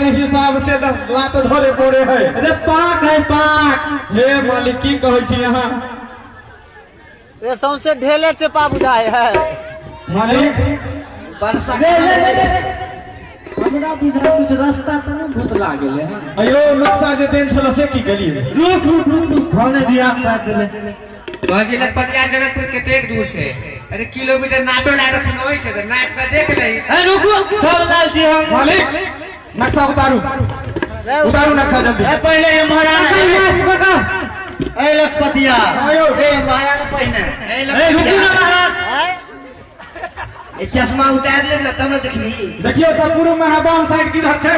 के हिसाब से लात धरे पड़े है। अरे पाक है पाक। हे मालिक की कहै छी अहाँ? रे सौंसे ढेले चेपा बुझाय है। मालिक बरसा ले ले ले हमरा बुझा कुछ रास्ता त न भूत लागल है। अयो नक्शा जे देन छल से की गेलियै? रुक रुक रुक खाने दिया काट देले। कहै लखपतिया जनकपुर कतेक दूर छै? अरे किलोमीटर नापे वाला रखन होइ छै त नाप के देख लही। ए रुकू सब लाल छी हम। मालिक नक्शा उतारू, उतारू नक्शा जल्दी। ए पहिले ये महाराज ए लखपतिया आयो ए महाराज पहिने। ए रुकू ना महाराज, ए चश्मा उतार ले ना तब न देखली। देखियो त पूर्व में है बाम साइड किधर छै?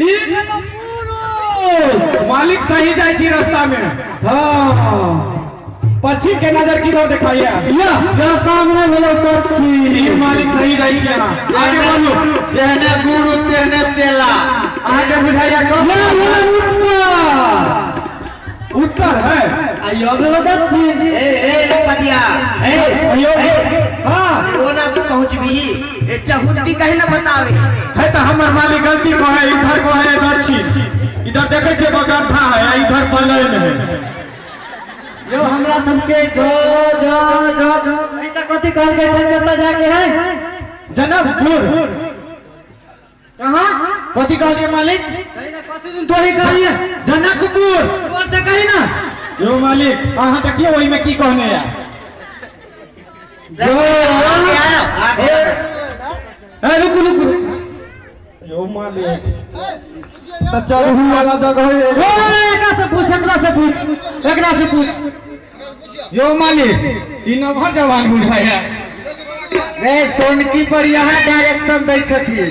ई मालिक सही जाइ छी रास्ता में। हां पश्चिम के नजर किधर देखाइए? या या सामने भेलो पक्षी। ई मालिक सही जाइ छी अहाँ, आगे बढ़ू। जेहने गुरु तेहने चेला। अहाँके बुझाइया कम? या उत्तर उत्तर है। आइयो भेलो दक्षिण। ए ए लखपतिया ए अयो हां कोना तू पहुंचबी? ए चहुद्दी कहीं ना बतावे है त हमर मालिक गलती को है। इधर को है दक्षिण, इधर देखे छे गड्ढा है, इधर प्लेन है। यो हमरा सबके जो जो जो ई त कथि कहल गेल छै कतऽ जाके है? जनकपुर। कहां कथि कहलिए मालिक? कहीं ना कथि दिन तोही कहलिए जनकपुर। तोर से कही ना। यो मालिक अहाँ देखियो ओहि में की कहने या। जो ए रुकू रुकू। यो मालिक त चढ़ू वाला जगह है। एकरा से पूछ, एकरा से पूछ, एकरा से पूछ। यो मालिक ई नभर जवान बुझाइया। रे सोनकी पर यहाँ डायरेक्शन दै छथिन।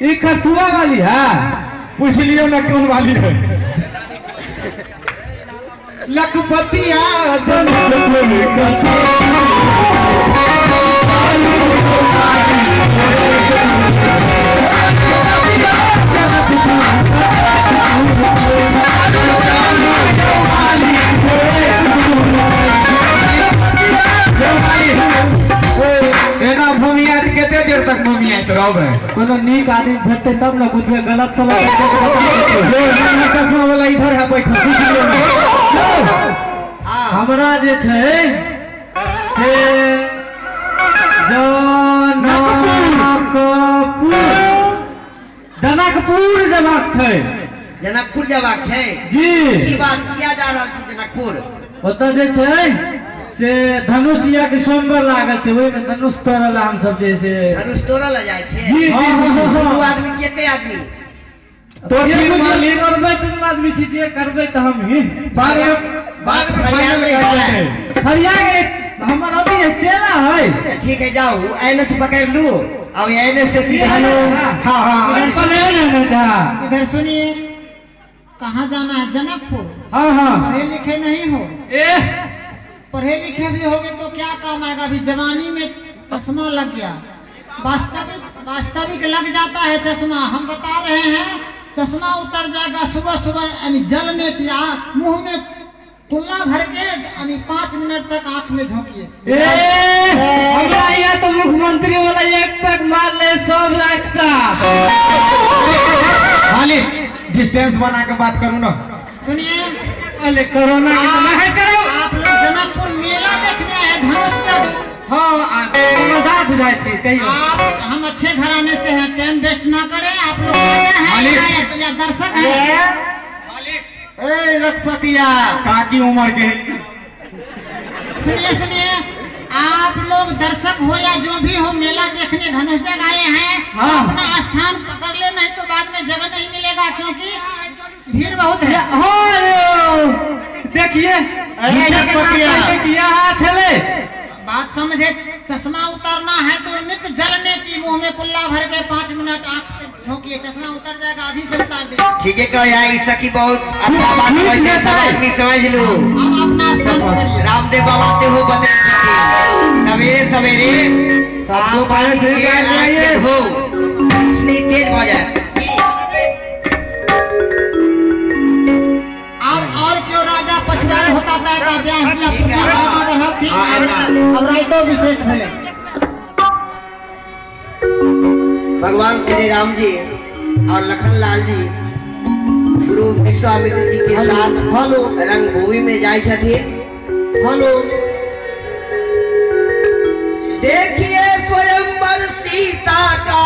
ई खसुआ वाली है, पूछ लियो ना कौन वाली है। लखपतिया जनकपुर एना भूमियात कते देर तक भूमियात रहबै? कोनो नीक आदमी भेटतै तब न बुझबै, गलत समझ चश्मा वाला इधर है बैठल। पूछ लियो ना। हमरा जे छै से जनकपुर, जनकपुर जेबाक छै। जनकपुर जेबाक छै जी। की बात किया जा रहल छी जनकपुर? ओतऽ जे छै से धनुष या के सोमवार लागल छै, ओहिमे धनुष तोड़ल हम सब जे से धनुष तोड़ल जाइ छै। जी जी। दू आदमी के एके आदमी तो तीन मालिक करबै, तीन आदमी छी जे करबै तऽ हम ही बाद में फाइनल कर हरिया के हमर अथी चेला है। ठीक है जाओ एन एच पकड़ लू अब एन एच से सीधा लो। हां हां इधर सुनिए, कहाँ जाना है? जनकपुर। हाँ हाँ। पढ़े लिखे नहीं हो? ए पढ़े लिखे भी होगे तो क्या काम आएगा? अभी जवानी में चश्मा लग गया, वास्तविक वास्तविक लग जाता है चश्मा। हम बता रहे हैं चश्मा उतर जाएगा सुबह सुबह, यानी जल में या मुंह में कुल्ला भर के यानी 5 मिनट तक आंख में झोंकिए। हमरा यहाँ तो मुख्यमंत्री वाला एक पैक मार ले सब एक साथ। मालिक डिस्टेंस बना के बात करूँ ना। सुनिए अरे कोरोना के समय करो। आप लोग जनकपुर मेला देखने आए धनुष का। हाँ मजाक बुझाए छी कहियो। आप हम अच्छे घराने से हैं, टाइम वेस्ट ना करें। आप लोग हैं या दर्शक हैं? ए लखपतिया काकी उम्र के। सुनिए सुनिए, आप लोग दर्शक हो या जो भी हो, मेला देखने धनुष आए हैं। हाँ। अपना स्थान पकड़ ले, नहीं तो बाद में जगह नहीं मिलेगा क्योंकि भीड़ बहुत है। हाँ देखिए बात समझे, चश्मा उतारना है तो नित जलने की मुंह में कुल्ला भर के 5 मिनट आँख झोंकिए, चश्मा उतर जाएगा। अभी से उतार दे। ठीक है कहो यार, सखी बहुत अच्छा बात आदमी समझ लो। आप अपना स्थान पकड़िए। रामदेव बाबा से हो बता सवेरे सवेरे सबको पानी हो तेज हो जाए। और क्यों राजा पछुआर होता था अब राइतो विशेष भेले। भगवान श्री राम जी और लखन लाल जी गुरु विश्वामित्र जी के साथ हेलो रंगभूमि में जाय छथिन। हेलो देखिए स्वयंवर सीता का,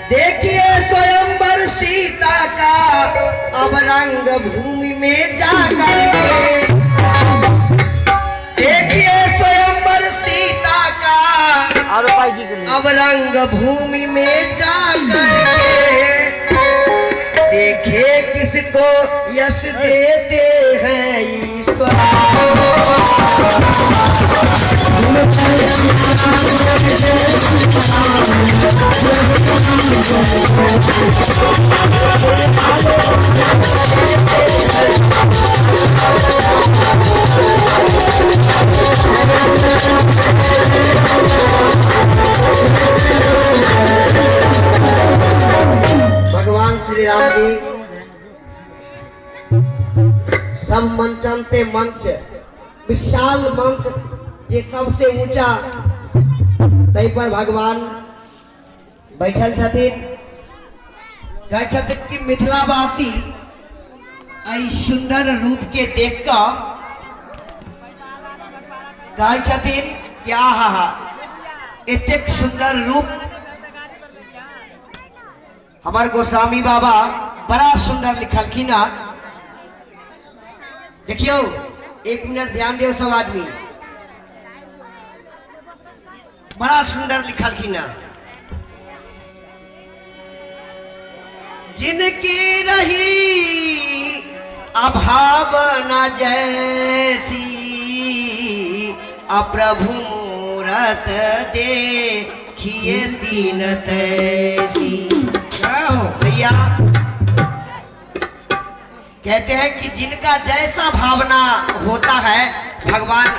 देखिए स्वयंवर सीता का, अब रंग भूमि में जाकर के। देखिए स्वयंवर सीता का, अब रंग भूमि में जाकर के। देखे किसको यश देते हैं ईश्वर। भगवान श्री राम जी सब मंचन पे मंच, विशाल मंच जे सबसे ऊंचा, तै पर भगवान बैठल छथिन। कहै छथिन कि मिथिलावासी एहि सुंदर रूप के देख कऽ कहै छथिन कि आहा हा, एतेक सुंदर रूप हमार गोस्वामी बाबा बड़ा सुंदर लिखलखिन। देखियो एक मिनट ध्यान दियो सब आदमी, बड़ा सुंदर लिखलखिन। जिनकी रही अभावना जैसी, अप्रभु मूरत देखिए दीन तैसी। भैया कहते हैं कि जिनका जैसा भावना होता है भगवान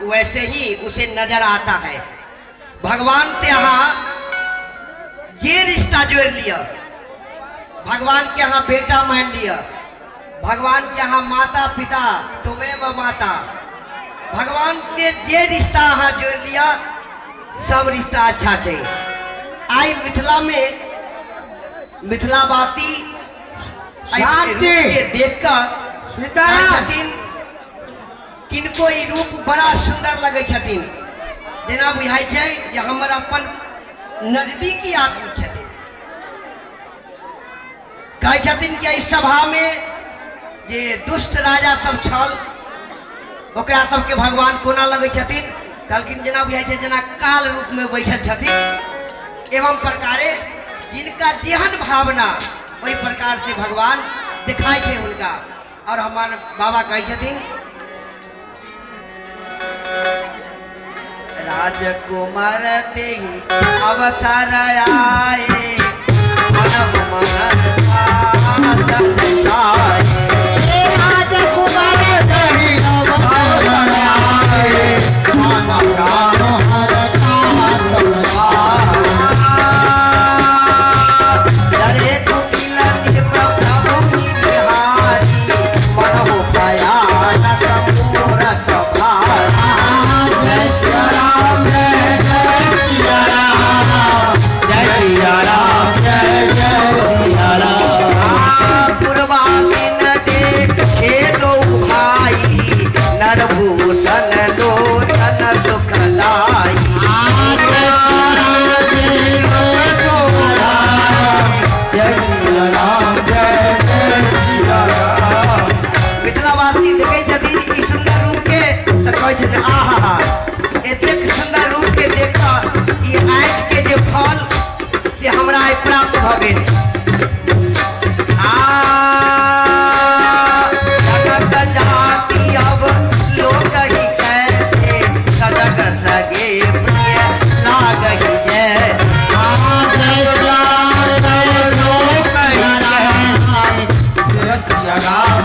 वैसे ही उसे नजर आता है। भगवान से यहाँ जे रिश्ता जोड़ लिया, भगवान के यहाँ बेटा मान लिया, भगवान के यहाँ माता पिता तुम्हें व माता, भगवान से जे रिश्ता यहाँ जोड़ लिया सब रिश्ता अच्छा चाहिए। आई मिथिला में मिथिलावासी के देखकर किनको ई रूप बड़ा सुंदर लगे छथिन, जेना बुझाइ छै जे हमर अपन नजदीकी आदमी छथिन। कहै छथिन कि एहि सभा में जे दुष्ट राजा सब छल ओकरा सबके भगवान कोना लगै छथिन, कहलखिन जेना बुझाइ छै जेना काल रूप में बैठल छथिन। एवं प्रकारे जिनका जेहन भावना ओहि प्रकार से भगवान दिखाई छै हुनका। और हमार बाबा कहै छथिन राजकुमार तेहि अवसर आए, मनम मनन बादल छाए। राजकुमार तेहि अवसर आए, मनम मनोहर बादल छाए। डरे कुटिल प्रभु निहारी, मनहु भयानक मूरत भारी। जय सिया राम जय जय सिया राम, जय सिया राम जय जय सिया राम। पुरवासिन देखे दो भाई, नरभूषण लोचन सुखदाई। जय सिया राम जय जय सिया राम, जय सिया राम जय जय सिया राम। मिथिलावासी देखै छथिन ई सुंदर रूप के तऽ कहै छथिन आहा हा, एतेक सुंदर रूप के देख कऽ ई आँखि के जे फल से हमरा आइ प्राप्त भऽ गेल। आ जनक जाति अब लोक ही कैसे, सजग सगे प्रिय लागहि जय। जय सिया राम जय जय सिया राम, जय सिया राम जय जय सिया राम।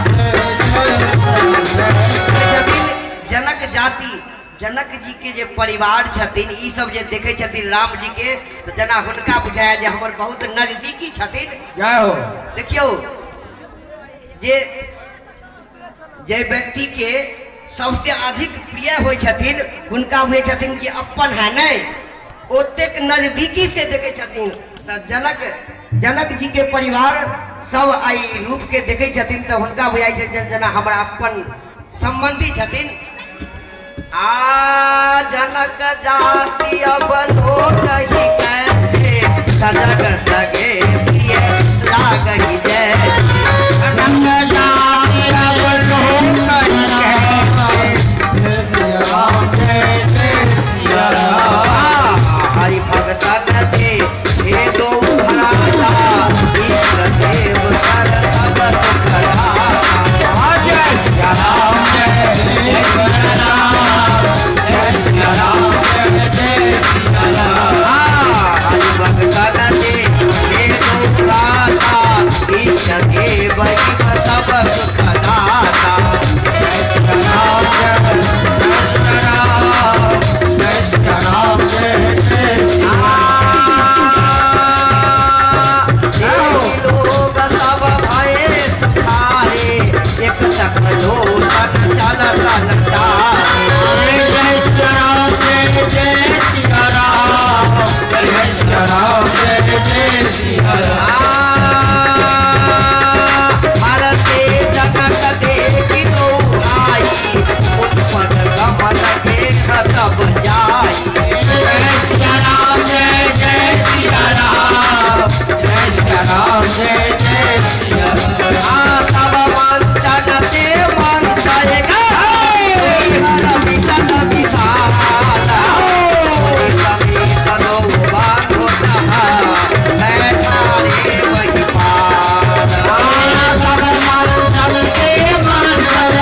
छथिन जनक जाति, जनक जी के जे परिवार छथिन ई सब जे देखै छथिन राम जी के तऽ जेना हुनका बुझाय जे हमर बहुत नजदीकी छथिन। जय हो। देखियौ जे जे व्यक्ति के सबसे अधिक प्रिय होइ छथिन, हुनका होइ छथिन कि अपन है नहीं, ओतेक नजदीकी से देखे छथिन। तऽ जनक जनक जी के परिवार सब आई रूप के देखे छथिन तऽ हुनका बुझाइ छै जेना हमरा अपन संबंधी छथिन। आ जनक जाति अब लोक ही कैसे सजग सगे प्रिय लागहि जय। जनक जाति अब लोक ही कैसे सिया राम जय जय सिया राम। हरि भगतन दे हे दो भराता ईश्वर देव कर सब सुख दाता। जय सिया राम जय जय सिया राम जय सिया राम जय जय सिया राम। हरि भगतन दे हे दो भराता ईश्वर देव सब सुख दाता। जय सिया राम जय जय सिया राम जय सिया राम जय जय सिया देवी लोग सब भये सुखारे एक तक लोचन चल तन तारे। जय सिया राम जय जय सिया राम जय सिया राम जय जय सिया राम। हरते जनक देखि दो आई उत्पद कमल के तब जाई। जय सिया राम जय जय सिया राम जय सिया राम जय जय सिया राम। तब मंचन ते मंचय मिलन विशाल समेत दो बांधो बैठा रे महिपाल। सब मंचन के मंचन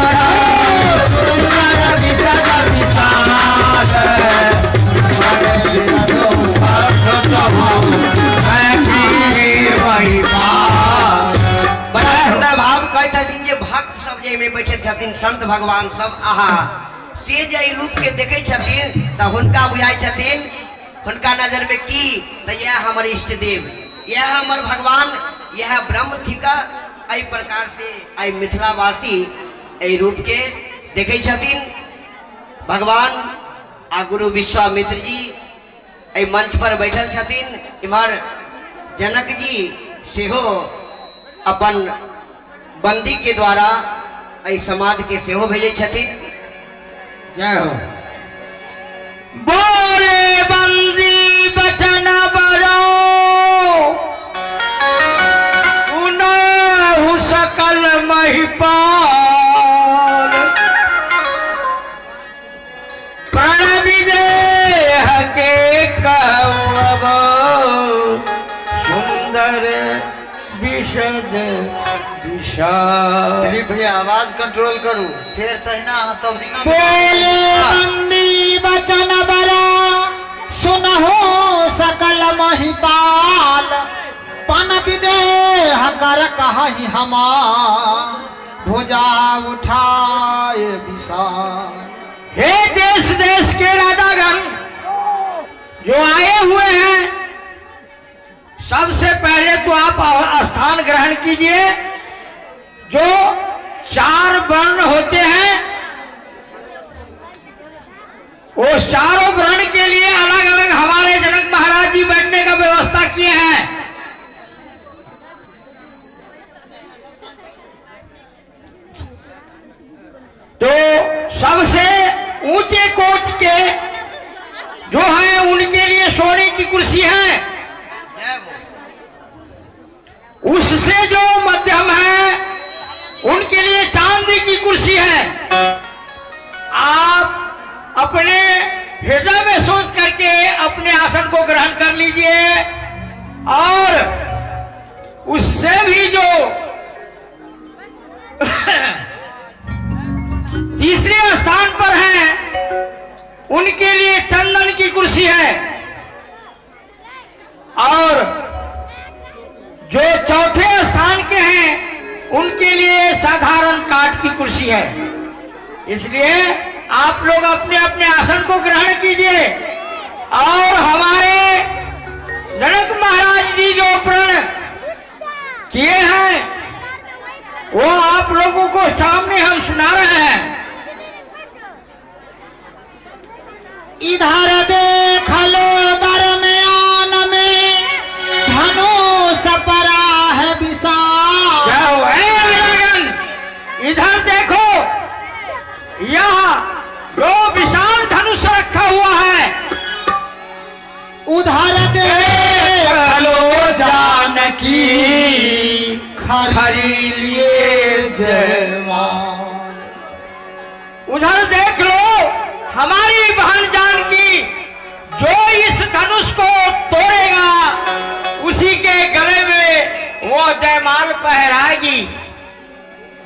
सुंदर विशद विशाल बड़ा सुंदर भाव कहै छथिन जे भक्त सब जे एहिमे बैठल छथिन संत भगवान सब आहा से जे एहि रूप के देखै छथिन तऽ हुनका बुझाइ छथिन हुनका नजर में की तऽ इएह हमर इष्ट देव, इएह हमर भगवान, इएह ब्रह्म थिका। एहि प्रकार से एहि मिथिलावासी एहि रूप के देखै छथिन। भगवान आ गुरु विश्वामित्र जी एहि मंच पर बैठल छथिन। इम्हर जनक जी सेहो अपन बंदी के द्वारा एहि समाज के सेहो भेजै छथिन। जय हो। बोले बंदी बचन बरो सुनहु सकल महिपाल प्रण विदेह के कहब सुंदर विशद विशाल। दिलीप भैया आवाज कंट्रोल करू फिर तहिना अहाँ सब दिना। बोले बंदी बचन बरा सुनहो सकल महिपाल पन विदेह कर कहि हमा भुजा उठाए विशाल। हे देश देश के राजागण जो आए हुए हैं, सबसे पहले तो आप स्थान ग्रहण कीजिए। जो चार वर्ण होते हैं वो चारों वर्ण के लिए अलग अलग हमारे जनक महाराज जी बैठने का व्यवस्था किए हैं। तो सबसे ऊंचे कोट के जो हैं उनके लिए सोने की कुर्सी है, उससे जो मध्यम है उनके लिए चांदी की कुर्सी है। आप अपने हृदय में सोच करके अपने आसन को ग्रहण कर लीजिए। और उससे भी जो तीसरे स्थान पर हैं उनके लिए चंदन की कुर्सी है। और जो चौथे स्थान के हैं उनके लिए साधारण काठ की कुर्सी है। इसलिए आप लोग अपने अपने आसन को ग्रहण कीजिए। और हमारे जनक महाराज जी जो प्रण किए हैं वो आप लोगों को सामने हम सुना रहे हैं। इधर देख लो दरमियान में धनुष परा है विशाल। राजागण इधर देखो, यह जो विशाल धनुष रखा हुआ है। उधर देख लो जानकी खरी लिए जयमाल। उधर देख लो हमारी बहन जानकी, जो इस धनुष को तोड़ेगा उसी के गले में वो जयमाल पहराएगी।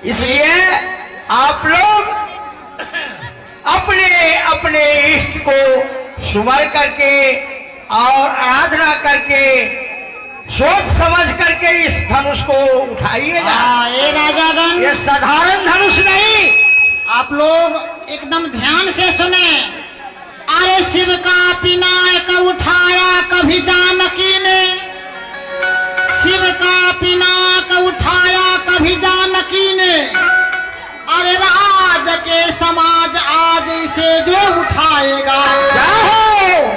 इसलिए आप लोग अपने अपने इष्ट को सुमर करके और आराधना करके सोच समझ करके इस धनुष को उठाइएगा। ये राजागण, ये साधारण धनुष नहीं। आप लोग एकदम ध्यान से सुने। अरे शिव का पिनाक उठाया कभी जानकी ने, शिव का पिनाक उठाया कभी जानकी ने। अरे राज के समाज आज इसे जो उठाएगा।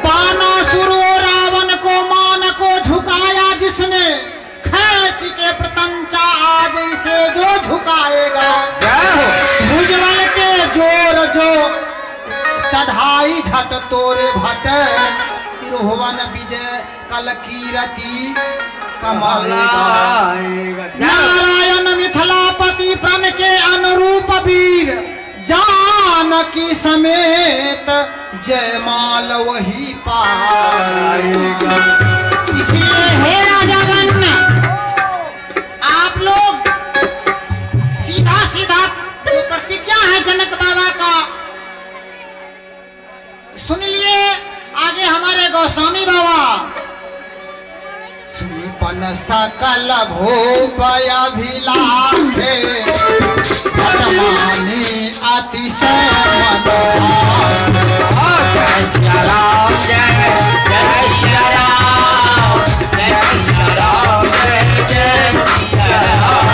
बाणासुर रावण को मान को झुकाया जिसने, खींच के प्रतंचा आज इसे जो झुकाएगा। भुजबल के जोर जो चढ़ाई झट तोरे भट, त्रिभुवन विजय कल कीरति कमाएगा। नारायण मिथिलापति प्रण के अनुरूप वीर, जानकी समेत जयमाल वही पाएगा। इसलिए हे राजागण, आप लोग सीधा सीधा जो प्रतिज्ञा है जनक बाबा का सुन लिए। आगे हमारे गोस्वामी बाबा सुनिपन सकल भूप अभिलाखे, भटमानी अतिशय मनोहार। जय श्री राम जय जय श्री राम जय श्री राम जय जय श्री राम।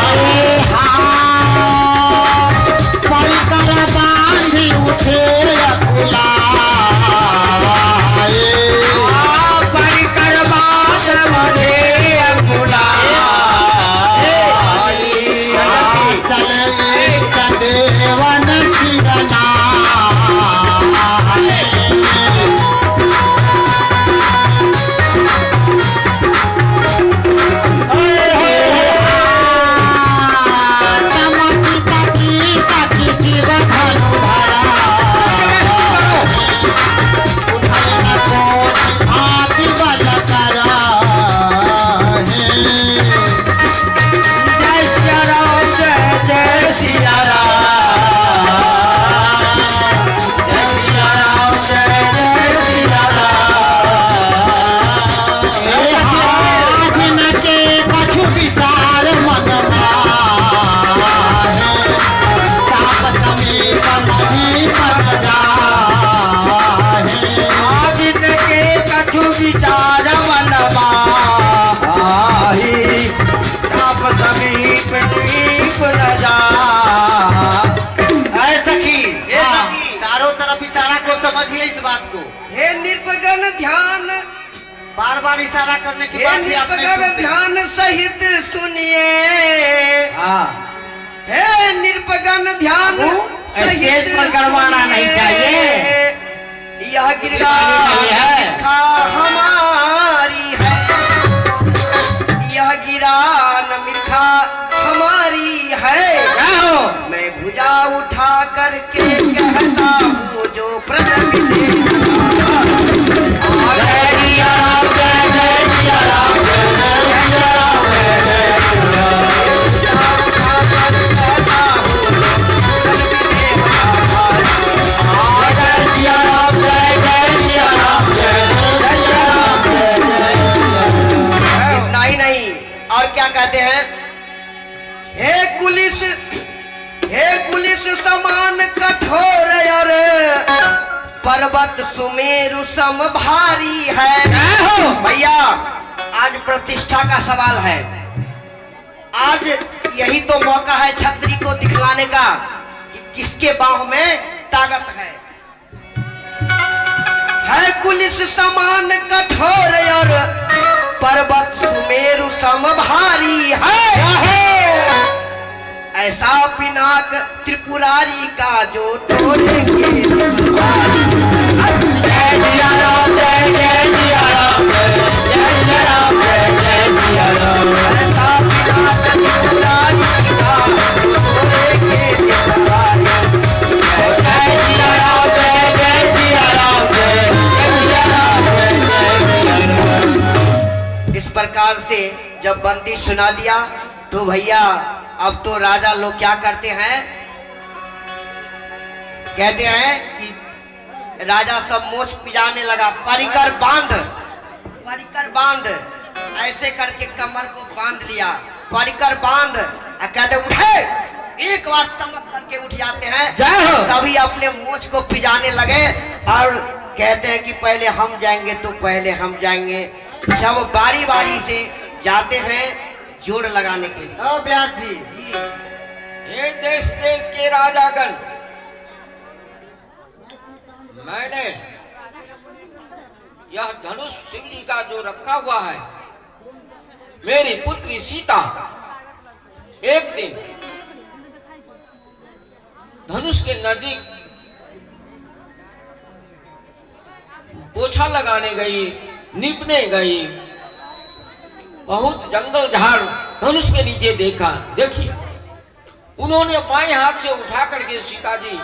परिकर बांधी उठे अकुलाए, परिकर बांध उठे अकुलाए। चले इष्ट देवन सिरनाए। चमकी तकी तकी शिव धनु धरा, उठल कोटि भांति बल करा। जय श्री राम जय जय श्री राम जय श्री राम जय जय श्री राम। आज न के कछु विचार मन माहे, चाप समीप महीपत जाहे। आज के कछु विचार मन माही, आप समीप दीप न जा। ऐ सखी, चारों तरफ इशारा को समझिए इस बात को। हे नृपगण ध्यान, बार बार इशारा करने के हे बाद भी आप नहीं नृपगण सुनते। ध्यान सहित सुनिए। हे नृपगण ध्यान स्टेज पर गड़बड़ाना नहीं चाहिए। यह गिरगा है। हमारी है, यह गिरा न मिर्खा हमारी है। हो मैं भुजा उठा करके कहता हूँ जो प्रण मिले। जय श्री राम जय जय श्री राम जय जय श्री राम जय जय श्री राम। जय श्री राम जय जय श्री राम जय जय श्री राम जय जय श्री राम। इतना ही नहीं, और क्या कहते हैं? हे कुलिस, हे कुलिस समान कठोर अरे, पर्वत सुमेरु सम भारी है। भैया आज प्रतिष्ठा का सवाल है। आज यही तो मौका है छत्री को दिखलाने का कि किसके बाहों में ताकत है। है कुलिस समान कठोर और पर्वत सुमेरु सम भारी है। ऐसा पिनाक त्रिपुरारी का जो तोड़ेंगे। जय सिया राम जय जय सिया राम जय सिया राम जय जय सिया राम। ऐसा पिनाक त्रिपुरारी का तोड़ेंगे त्रिपुरारी। जय सिया राम जय जय सिया राम जय सिया राम जय जय सिया राम। इस प्रकार से जब बंदी सुना दिया तो भैया अब तो राजा लोग क्या करते हैं, कहते हैं कि राजा सब मोछ पिजाने लगा। परिकर बांध, परिकर बांध, ऐसे करके कमर को बांध लिया। परिकर बांध कहते उठे, एक बार तमक करके उठ जाते हैं। सभी अपने मोछ को पिजाने लगे और कहते हैं कि पहले हम जाएंगे तो पहले हम जाएंगे। सब बारी बारी से जाते हैं जोड़ लगाने के लिए। ओ व्यास जी, ये देश देश के राजागण, मैंने यह धनुष शिव जी का जो रखा हुआ है, मेरी पुत्री सीता एक दिन धनुष के नजदीक पोछा लगाने गई, निपने गई। बहुत जंगल झाड़ धनुष के नीचे देखा, देखिए उन्होंने बाएं हाथ से उठा करके सीता जी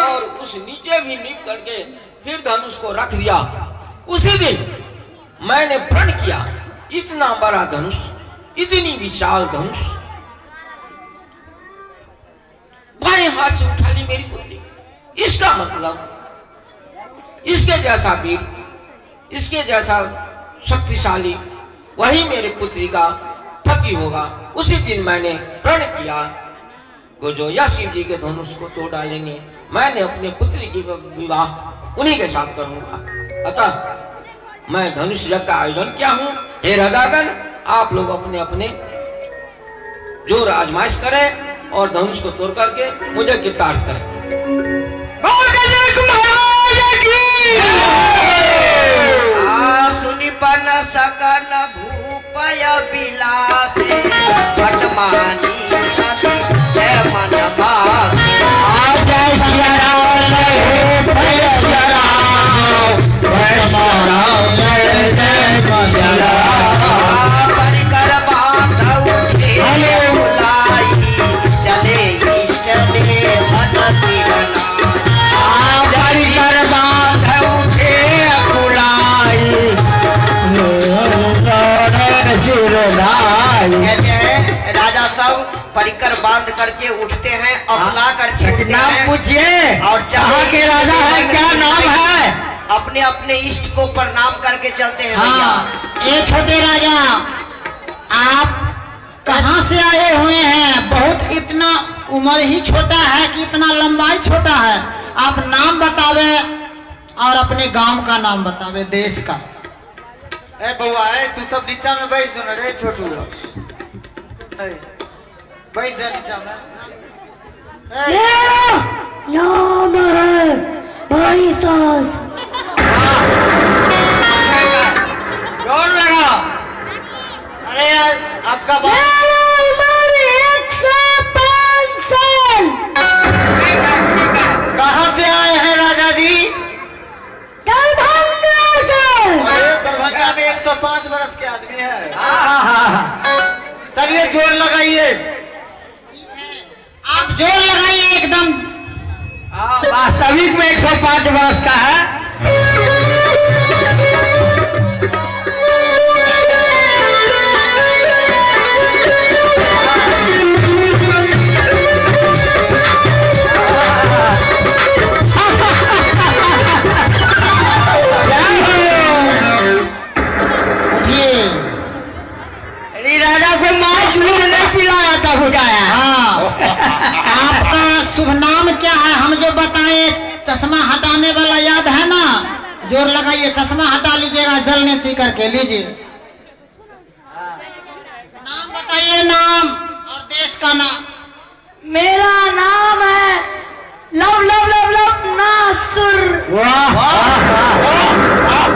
और उस नीचे भी नीप करके फिर धनुष को रख दिया। उसी दिन मैंने प्रण किया, इतना बड़ा धनुष, इतनी विशाल धनुष बाएं हाथ से उठा ली मेरी पुत्री। इसका मतलब इसके जैसा वीर, इसके जैसा शक्तिशाली वही मेरे पुत्री का पति होगा। उसी दिन मैंने प्रण किया को जो यह शिव जी के धनुष को तोड़ डालेंगे, मैंने अपने पुत्री की विवाह उन्हीं के साथ करूंगा। अतः मैं धनुष यज्ञ का आयोजन किया हूँ। हे राजागण, आप लोग अपने अपने जोर आजमाइश करें और धनुष को तोड़ करके मुझे कृतार्थ करें। सुनि पन सकन भूपय बिलासे पटमानी जय मन बासे। जय सिया राम जय सिया राम जय सिया राम जय जय सिया राम। परिकर बांध उठे बुलाई चले इष्ट देव मन परिकर बांध उठे बुलाई। कहते हैं राजा सब परिकर बांध करके उठते हैं, अफला करके नाम पूछिए और कहाँ के राजा है, क्या नाम है, अपने अपने इष्ट को प्रणाम करके चलते हैं। हाँ, ये छोटे राजा आप कहाँ से आए हुए हैं? बहुत इतना उम्र ही छोटा है कि इतना लंबाई छोटा है। आप नाम बतावे और अपने गांव का नाम बतावे, देश का। ए बउआ, ए तू सब नीचा में बैठ जो रे छोटू, बैठ जा नीचा में। मेरा नाम है भाई सास। जोर लगा। अरे यार आपका बाप। मेरा उम्र 105 साल। कहाँ से आए हैं राजा जी? दरभंगा से। अरे दरभंगा में 105 बरस के आदमी है। चलिए जोर लगाइए, आप जोर लगाइए एकदम। वास्तविक में 105 बरस का है। उठिए। राजा को मार जरूर नहीं पिलाया था बुझाया। हाँ, आपका शुभ नाम क्या है? हम जो बताए चश्मा हटाने वाला याद है ना? जोर लगाइए, चश्मा हटा लीजिएगा जल नेति करके लीजिए। नाम बताइए, नाम और देश का नाम। मेरा नाम है लव लव लव लव नासुर। वाह वाह वाह।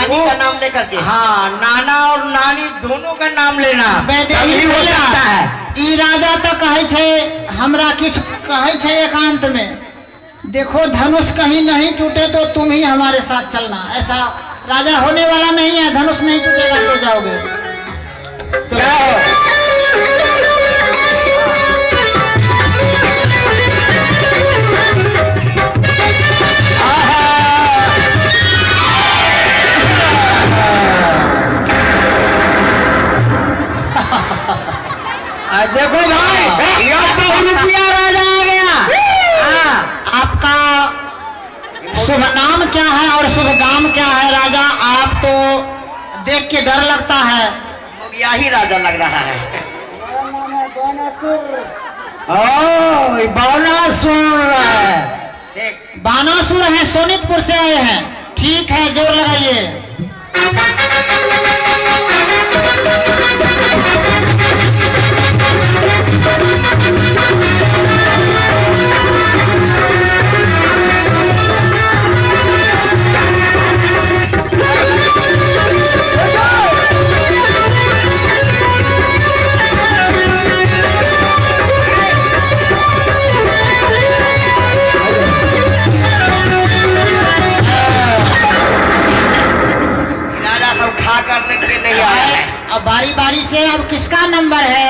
धनी का नाम लेकर के। हाँ, नाना और नानी दोनों का नाम लेना तभी हो सकता है। ई राजा तो कहै छै हमरा किछु कहै छै एकांत में, देखो धनुष कहीं नहीं टूटे तो तुम ही हमारे साथ चलना। ऐसा राजा होने वाला नहीं है, धनुष नहीं टूटेगा तो जाओगे। चलो देखो भाई, रुपया राजा आ गया। हाँ, आपका शुभ नाम क्या है और शुभ गाम क्या है राजा? आप तो देख के डर लगता है। यही राजा लग रहा है। ओ बानासुर है, बानासुर है, सोनितपुर से आए हैं। ठीक है, जोर लगाइए। नहीं आया है। अब बारी बारी से, अब किसका नंबर है?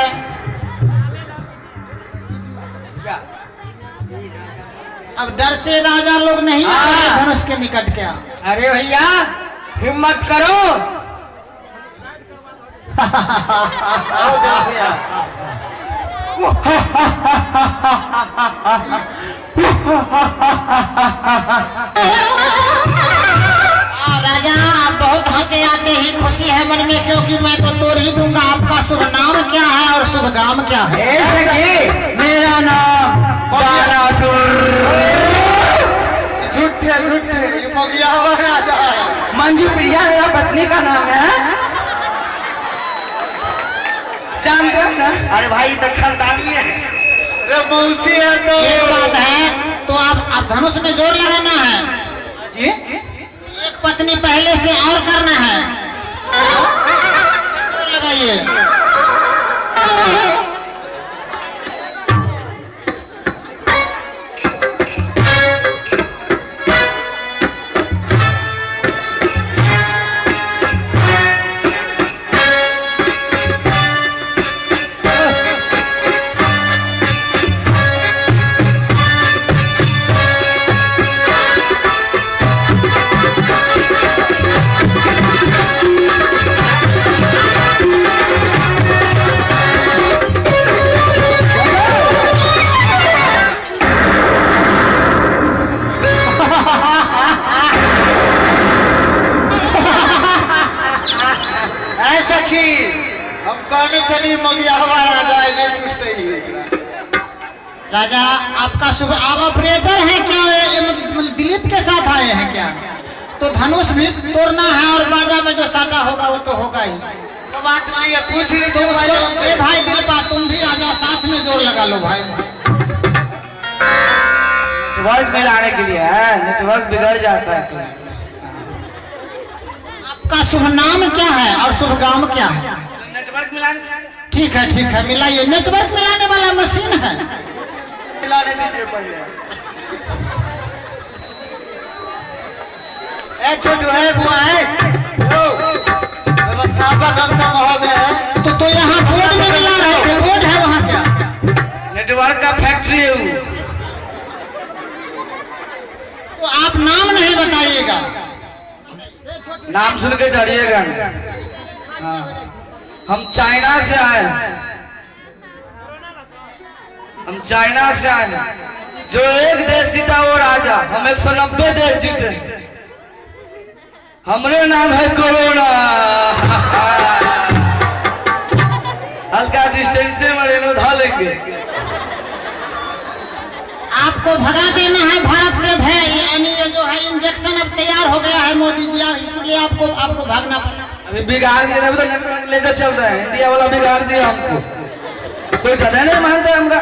अब डर से राजा लोग नहीं आ रहे धनुष के निकट क्या? अरे भैया हिम्मत करो। राजा आप बहुत हंसे आते ही, खुशी है मन में, क्योंकि मैं तो तोड़ ही दूंगा। आपका शुभ नाम क्या है और शुभ गाम क्या है? मेरा नाम बानासुर। झूठे झूठे राजा है। मंजू प्रिया मेरा पत्नी का नाम है, जानते हो ना? अरे भाई तो खानदानी है, मौसी है। तो एक बात है, तो आप धनुष में जोर लगाना है जी, एक पत्नी पहले से और करना है। जोर लगाइए। राजा आपका शुभ, आप ऑपरेटर है क्या? दिलीप के साथ आए हैं क्या? तो धनुष भी तोड़ना है और बाजा में जो साटा होगा वो तो होगा ही। तो बात नहीं है, पूछ लीजिए तो भाई। ए भाई दिलपा तुम भी आ जाओ, साथ में जोर लगा लो भाई। नेटवर्क मिलाने के लिए है, नेटवर्क बिगड़ जाता है। आपका शुभ नाम क्या है और शुभ गाम क्या है? नेटवर्क मिलाने, ठीक है ठीक है, मिलाइए। नेटवर्क मिलाने वाला मशीन है, मिलाने दीजिए पहले। ए छोटू है, बुआ है, व्यवस्थापक हम सब महोदय है। तो यहाँ बोर्ड में मिला रहे थे, बोर्ड है वहाँ क्या? नेटवर्क का फैक्ट्री है वो। तो आप नाम नहीं बताइएगा, नाम सुन के डरिएगा। हाँ, हम चाइना से आए हैं, हम चाइना से आए हैं। जो एक देश जीता वो राजा, हम 190 देश जीते। हमरे नाम है कोरोना। हल्का डिस्टेंस से मरेनो धा लेंगे। आपको भगा देना है भारत से भय, यानी ये जो है इंजेक्शन अब तैयार हो गया है मोदी जी, इसलिए आपको आपको भागना पड़ेगा। अभी बिगाड़ दिया, अभी तो नेटवर्क लेकर चल रहे हैं। इंडिया वाला बिगाड़ दिया हमको, कोई डरे नहीं मानते हमका।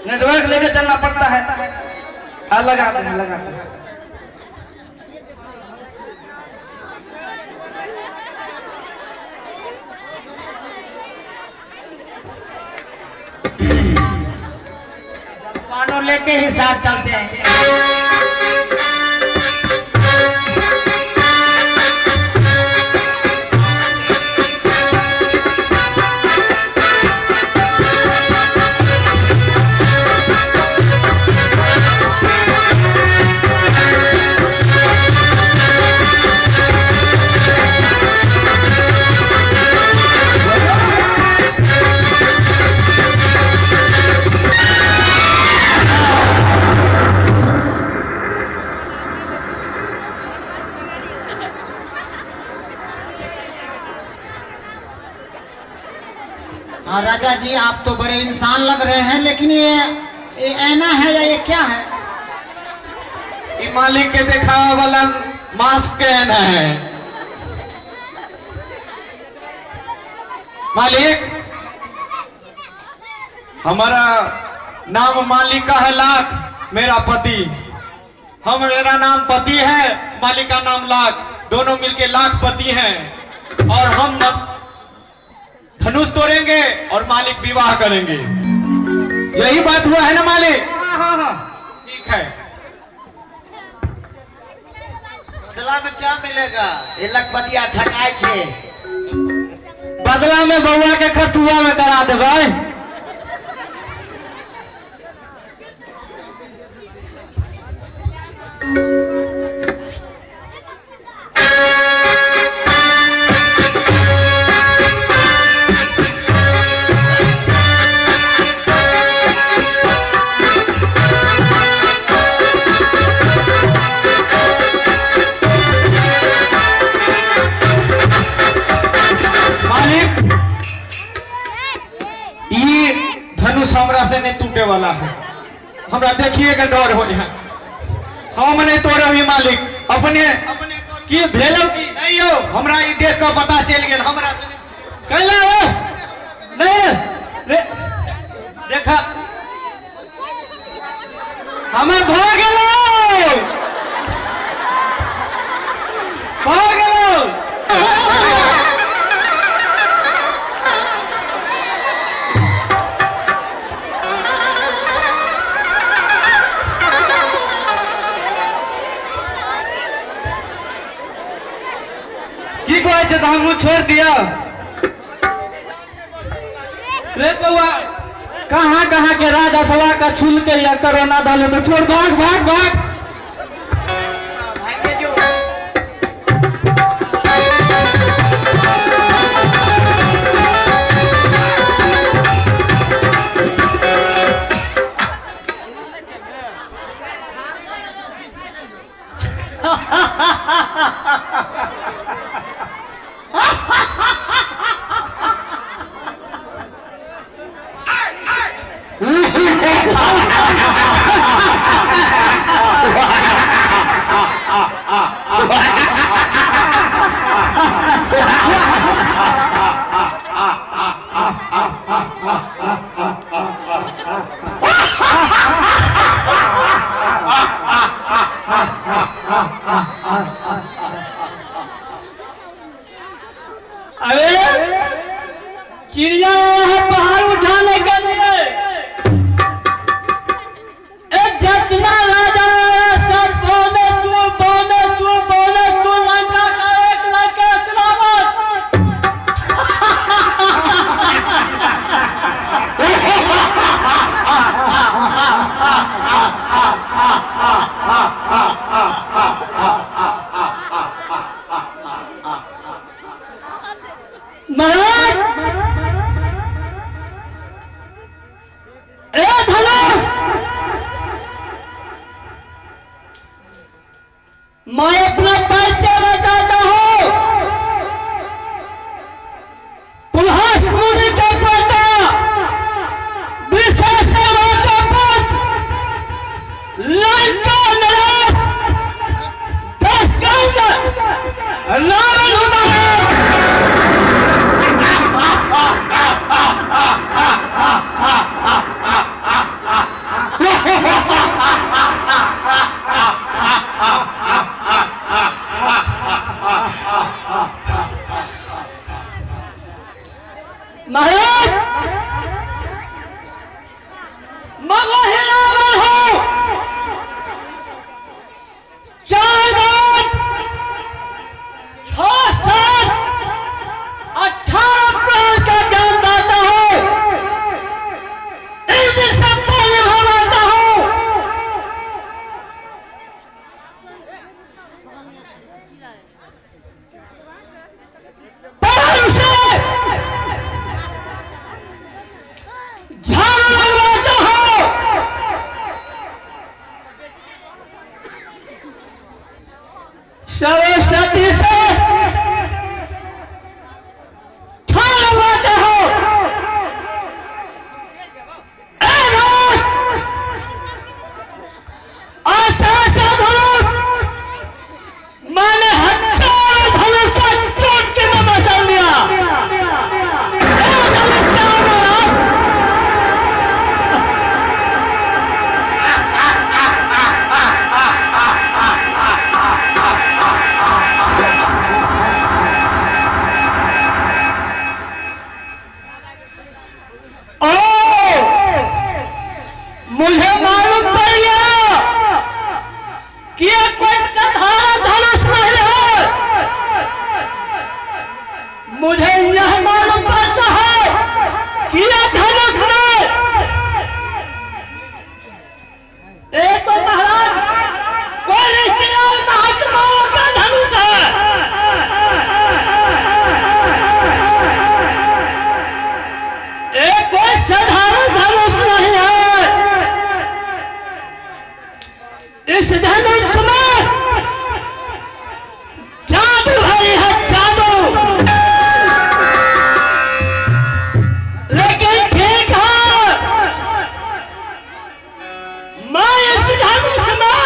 नेटवर्क लेकर चलना पड़ता है। लगाते हैं लगाते हैं। लेके ही साथ चलते हैं। राजा जी आप तो बड़े इंसान लग रहे हैं, लेकिन ये ऐना है या ये क्या है? ये मालिक के दिखावा वाला मास्क के ऐना है। मालिक, हमारा नाम मालिका है लाख, मेरा पति, हम मेरा नाम पति है, मालिक का नाम लाख, दोनों मिलके लाखपति हैं। और हम धनुष तोड़ेंगे और मालिक विवाह करेंगे। यही बात हुआ है ना मालिक? हाँ हाँ, ठीक है। बदला में क्या मिलेगा? ये लखपतिया ठकाई छे। बदला में बउआ के खतुआ में करा दे भाई। धनुष हमरा से नहीं टूटे वाला है, हमरा देखिए के डर हो है। हम नहीं तोड़े भी मालिक, अपने अपने की भेलो की नहीं हो, हमरा ई देख के पता चल गेल। हमरा से कैला हो नहीं रे, देखा हमें भ गेलो, भ गेलो। की कहै छै तऽ हमहूँ छोड़ दिया रे बउआ। कहाँ कहाँ के राजा सवा का छुल के या कोरोना डाले तो छोड़, भाग भाग भाग। अरे चिड़िया है पहाड़ उठाने के लिए, एक जितना राजा सब बोले चूर बोले चूर बोले चूर, लंका का एक लंका सलामत। महाराज ए धनुष, मैं अपना परिचय बताता हूं। पुलहास मुनि का बेटा, विशेष का पुत्र, लंका नरेश दशकंध रावण हूं। महाराज मैं वही रावण हूं। मुझे यह मालूम पड़ता है कि यह धनुष में एक तो महाराज कोई ऋषि और महात्माओं का धनुष है। एक कोई साधारण धनुष नहीं है। इस धनुष में जादू भरी है, जादू। लेकिन ठीक है, मैं इस धनुष में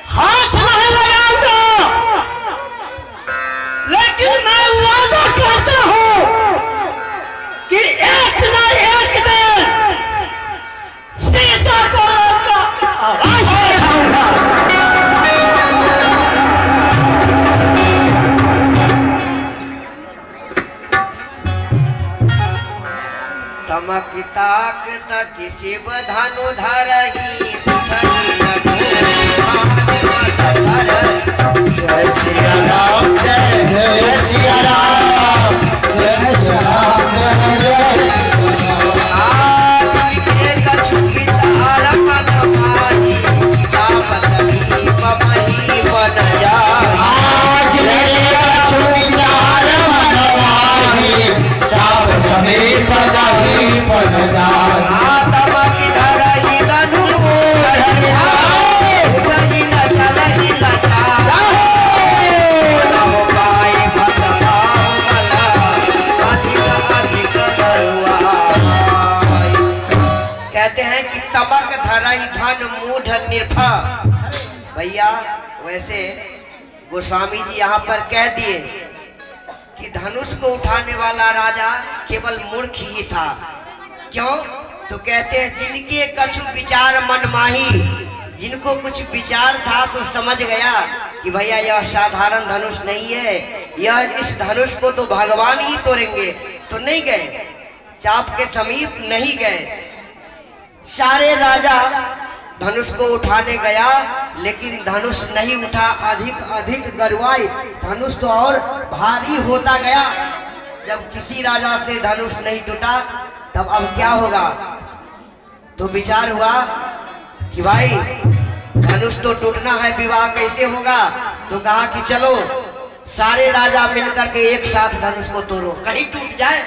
हाथ नहीं लगाऊंगा, लेकिन मैं वादा करता हूं कि एक न एक दिन सीता को आवाज दिखाऊंगा। तमक ताक तक शिव धनु धरही उठही जय सिया राम जय जय सिया राम जय सिया राम जय आदि के कछु विचार मन माही चापत मही मन जाहि। आज मेरे कछु विचार मन माही चाप समीप जाहि पन जाहि। तमक धरही धनु उठही न चलही लजा नमो पाए भक्त बाहुबला अधिक अधिक गरुआई। कहते हैं कि तमक धरही धन मूढ़ निर्भा। भैया वैसे गोस्वामी जी यहाँ पर कह दिए कि धनुष को उठाने वाला राजा केवल मूर्ख ही था। क्यों? तो कहते हैं जिनके कछु विचार मन माही, जिनको कुछ विचार था तो समझ गया कि भैया यह साधारण धनुष नहीं है, यह इस धनुष को तो भगवान ही तोड़ेंगे। तो नहीं गए, चाप के समीप नहीं गए। सारे राजा धनुष को उठाने गया, लेकिन धनुष नहीं उठा। अधिक अधिक गरुआई, धनुष तो और भारी होता गया। जब किसी राजा से धनुष नहीं टूटा तब अब क्या होगा? तो विचार हुआ कि भाई धनुष तो टूटना है, विवाह कैसे होगा? तो कहा कि चलो सारे राजा मिलकर के एक साथ धनुष को तोड़ो, कहीं टूट जाए।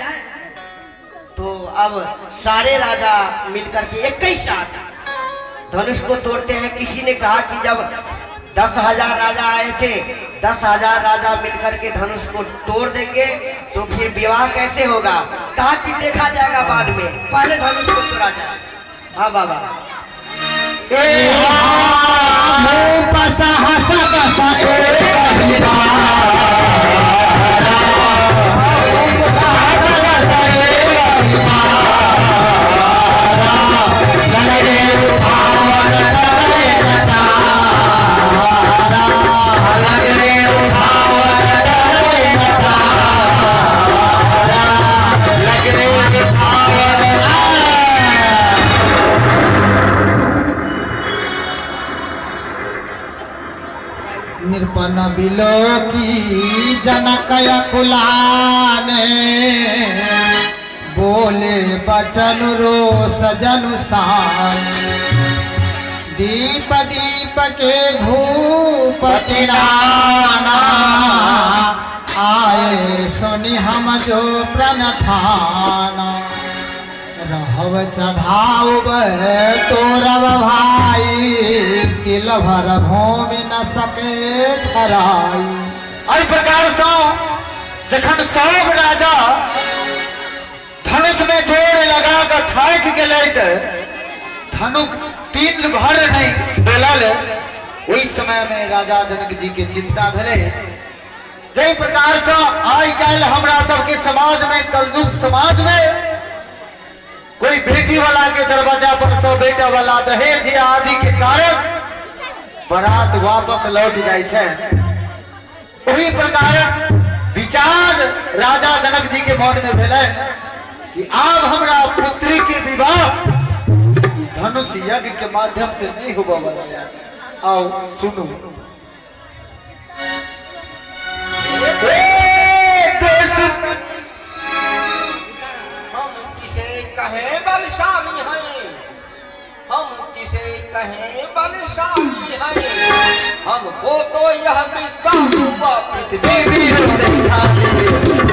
तो अब सारे राजा मिलकर के एक ही साथ धनुष को तोड़ते हैं। किसी ने कहा कि जब 10,000 राजा आए थे, 10,000 राजा मिलकर के धनुष को तोड़ देंगे तो फिर विवाह कैसे होगा? कहा कि देखा जाएगा बाद में, पहले धनुष को तोड़ा जाए। हाँ बाबा। निरपन बिलो की जनक कुलाने बोले बचन रो सजनु सान। दीप दीप के भूपति नाना आए सुनि हम जो प्रण ठाना। रहव चढ़ाव तोरव भाई तिल भर भूमि न सके छराई। एहि प्रकार सँ जखन सब राजा धनुष में जोर लगा के थाकि गेलै तऽ धनुष तीन भर नहीं डोलल। ओहि समय में राजा जनक जी के चिंता भेलै। जाहि प्रकार सँ आइ काल्हि हमरा सबके समाज में, कलयुग समाज में कोई बेटी वाला के दरवाजा पर सो बेटा वाला दहेज आदि के कारण बारात वापस लौट जाय छै, वही प्रकार विचार राजा जनक जी के मन में भेलै कि आब हमरा पुत्री के विवाह धनुष यज्ञ के माध्यम से नहीं होबऽ वाला। आओ सुनू। बलशाली हैं, हमको तो यह विश्वास हुआ पृथ्वी वीरों से खाली।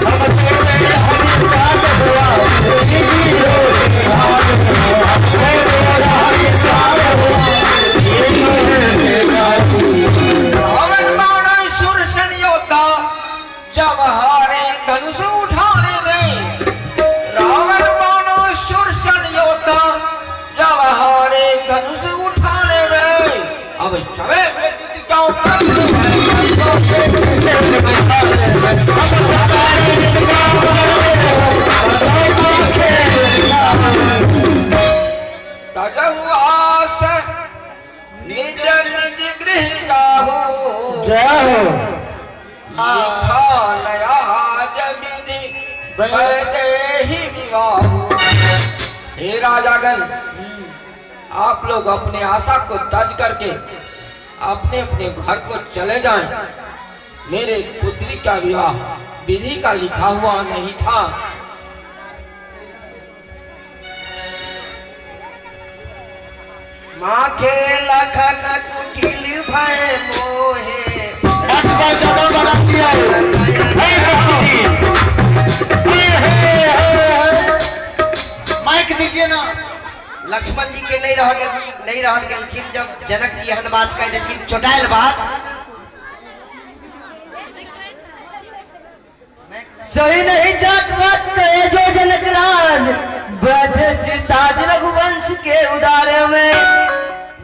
हमको तो यह विश्वास हुआ पृथ्वी वीरों से खाली। हमको तो यह विश्वास हुआ पृथ्वी वीरों से खाली। रावण बाण सुरसन योद्धा जब हारे धनुष उठाने में, रावण बाण सुरसन योद्धा जब हारे धनुष उठाने में, अब समय व्यतीत क्यों करते हैं। तजहु आस निज निज गृह जाहु, जय हो। लिखा नया विधि वैदेही विवाह। हे राजागण, आप लोग अपने आशा को तज करके अपने अपने घर को चले जाएं। मेरे पुत्री का विवाह विधि का लिखा हुआ नहीं था। माँ के लखन कुटिल भय मोहे, माइक दीजिए ना। लक्ष्मण जी के नहीं रह गेलखिन। जब जनक जी एहन बात कह देलखिन, चोटायल बात सही नहीं जात बात कहे जो जनक राज, बैठे सिरताज रघुवंश के उदारे में,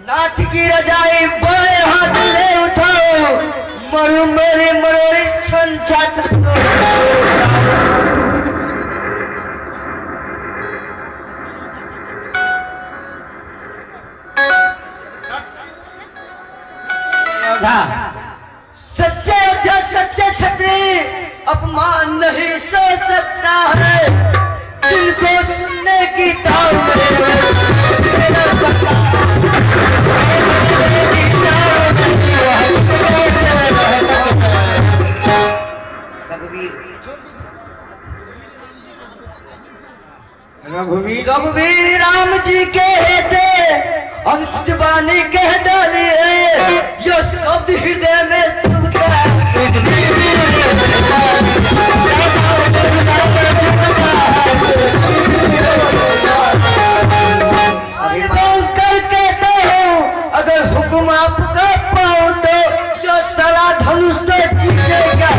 नाथ की रजाई बाएं हाथ ले उठाओ, मरु मेरी मरोड़ी छन छात्र। सच्चे योद्धा सच्चे छत्री अपमान नहीं सह सकता है, जिनको सुनने की ताव में सकता। रघुवीर रघुवीर राम जी के हेते अनुचित वाणी कह डाली है, ये शब्द हृदय में चुभता है। कर कहता हूँ अगर हुक्म आपका पाऊँ तो ये सारा धनुष तो जीतेगा।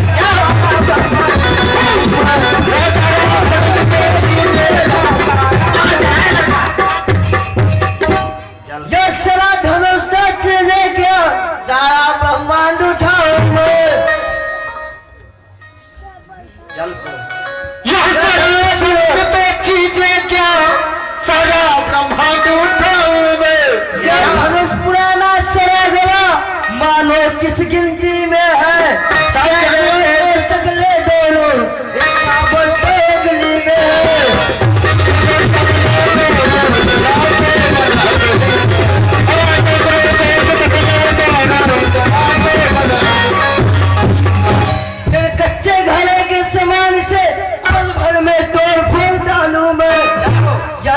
ये सारा धनुष तो चीजेगा, सारा ब्रह्मांड उठाओ मैं। जल को यह सारा तो चीजें क्या, सारा ब्रह्मांड उठाऊं मैं। यह धनुष पुराना सरा गया, मानो किस गिनती में है, तक ले दोनों एक अगली में है। फिर कच्चे घड़े के समान से पल भर में तोड़ फोड़ डालू मैं, या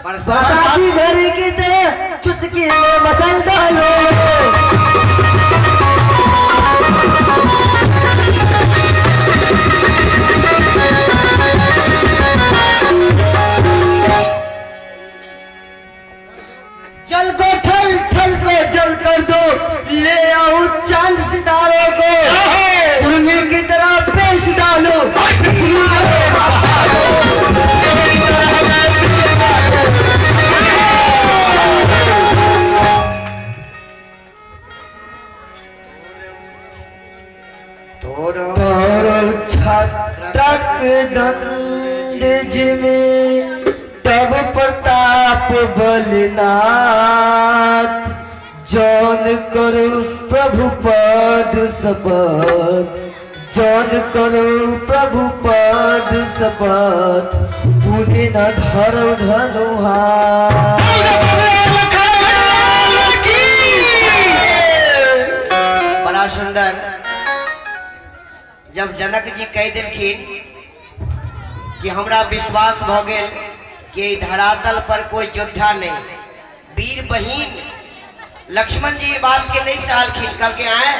बरसाती भरी की तरह चुटकी में मसल डालू। जल को ठल ठल को जल कर दो, ले आओ चांद सितारों को, सुरमे की तरह पेश डालो। छटक दंड जिमे तब प्रताप बलनाथ, जौन करो प्रभु पद शपथ, जौन करो प्रभु पद शपथ, पुण्य न धरो धनु हाथ। बड़ा सुंदर। जब जनक जी कह दिलखिन कि हमरा विश्वास भ गेल कि धरातल पर कोई योद्धा नहीं, वीर बहिन लक्ष्मण जी बात के नहीं सहलखिन, कहलके आए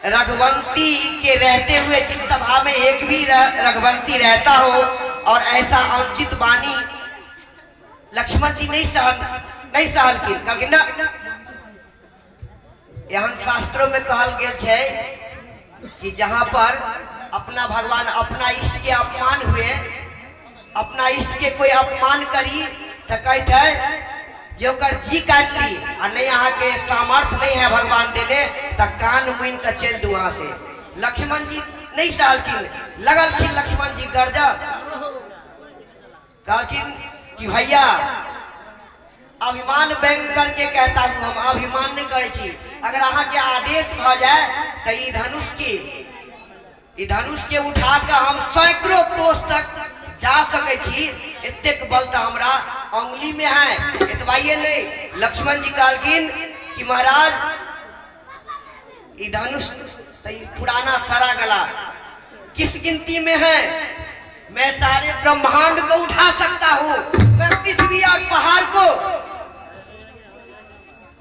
रघुवंशी के रहते हुए जिस सभा में एक भी रघुवंशी रहता हो और ऐसा अनुचित वाणी लक्ष्मण जी नहीं सहलखिन। कहलखिन ना, एहन शास्त्रों में कहल गेल छै कि जहां पर अपना भगवान अपना इष्ट के अपमान हुए, अपना इष्ट के कोई अपमान करी तो कहते है जे ओकर जी काट ली आ नहीं अहाँ के सामर्थ्य नहीं है भगवान देने तो कान मुनि के चल दू वहां से। लक्ष्मण जी नहीं सहलखिन, लगलखिन लक्ष्मण जी गरज, कहलखिन कि भैया अभिमान व्यंग करके कहता हूं, हम अभिमान नहीं करै छी, अगर अहाँ के आदेश भ जाए तो ई धनुष के उठा के हम सैकड़ों कोस तक जा सकै छी, एतेक बल तो हमरा अंगुली में है। एतबाइए नहीं, लक्ष्मण जी कहलखिन कि महाराज ई धनुष तो पुराना सड़ा गला किस गिनती में है, मैं सारे ब्रह्मांड को उठा सकता हूं, मैं पृथ्वी और पहाड़ को।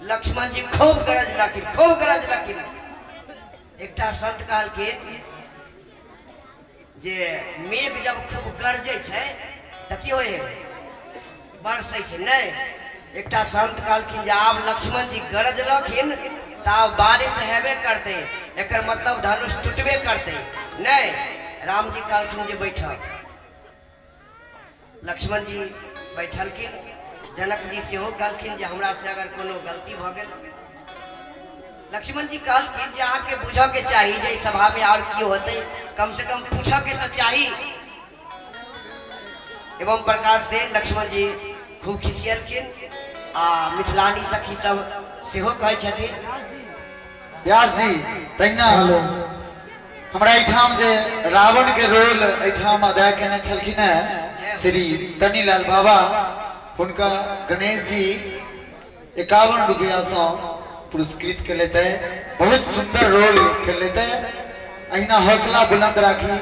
लक्ष्मण जी खूब गरज लखिन, खूब गरज लखिन। एकटा संत कहलखिन जे मेघ जब खूब गरजे छै त की होय है, बरसै छै। नहीं, एकटा संत कहलखिन जे आब लक्ष्मण जी गरजलखिन त आब बारिश हेबे करते, एकर मतलब धनुष टूटबे करते। नहीं, राम जी कहलखिन जे बैठ। लक्ष्मण जी बैठलखिन। जनक जी सेहो कहलखिन जे हमरा से अगर कोनो गलती भ गेल। लक्ष्मण जी कहलखिन जे अहाँ के बुझऽ के चाही जे सभा में और की होते, कम से कम पूछऽ के तो चाही। एवं प्रकार से लक्ष्मण जी खूब खिसियलखिन आ मिथिलानी सखी सब सेहो कहै छथिन। व्यास जी तहिना हमरा एहिठाम जे रावण के रोल एहिठाम अदा केने छलखिन है श्री तनीलाल बाबा, हुनका गणेश जी 51 रुपया से पुरस्कृत के लेते, बहुत सुंदर रोल खेल लेते। अहिना हौसला बुलंद राखी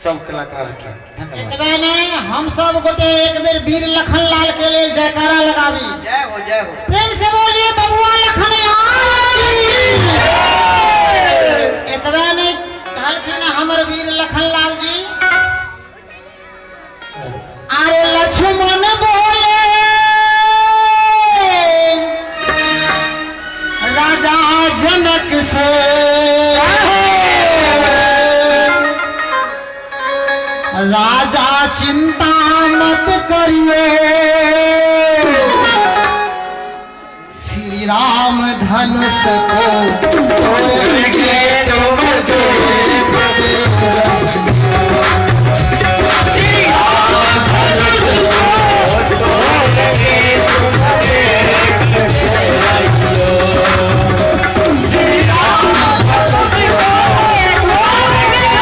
सब कलाकार के। धन्यवाद। एतबे नहीं, हम सब गोटे एक बेर वीर लखन लाल के लिए जयकारा लगावी। जय हो, जय हो। प्रेम से बोलिए बबुआ लखन लाल की। एतबे नहीं कहलखिन हमर वीर लखन लाल जी, अरे लक्ष्मण बोले राजा जनक से, राजा चिंता मत करिए, श्री राम धनुष को तोड़ के तुम श्री राम धनुष को तोड़ के तुम श्री राम धनुष को तोड़ के।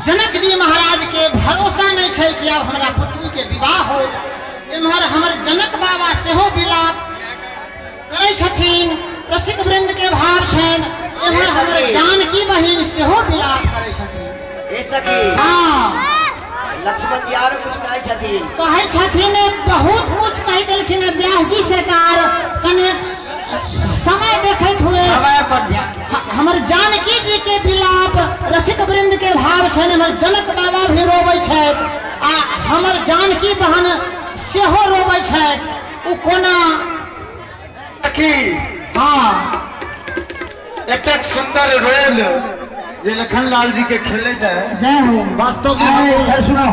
जनक जी महाराज के भरोसा नहीं छै कि आब हमरा पुत्री के विवाह हो। एम्हर हमर जनक बाबा सेहो विलाप करै छथिन, रसिक वृंद के भाव छनि। एम्हर हमर जानकी बहिन सेहो विलाप करै छथिन। ए सखी, हाँ लक्ष्मण जी आरो कुछ कहै छथिन। कहै छथिन, बहुत कुछ कहि देलखिन व्यास जी सरकार। कने समय देखैत हुए हमर जानकी जी के विलाप, रसिक वृंद के भाव छनि, हमर जनक बाबा भी रोबै छथि आ हमर जानकी बहन सेहो रोबै छथि। ओ कोना सखी, हाँ एक सुंदर रोल जे लखन लाल जी के खेलैत है। जय हो। वास्तव में सुनो,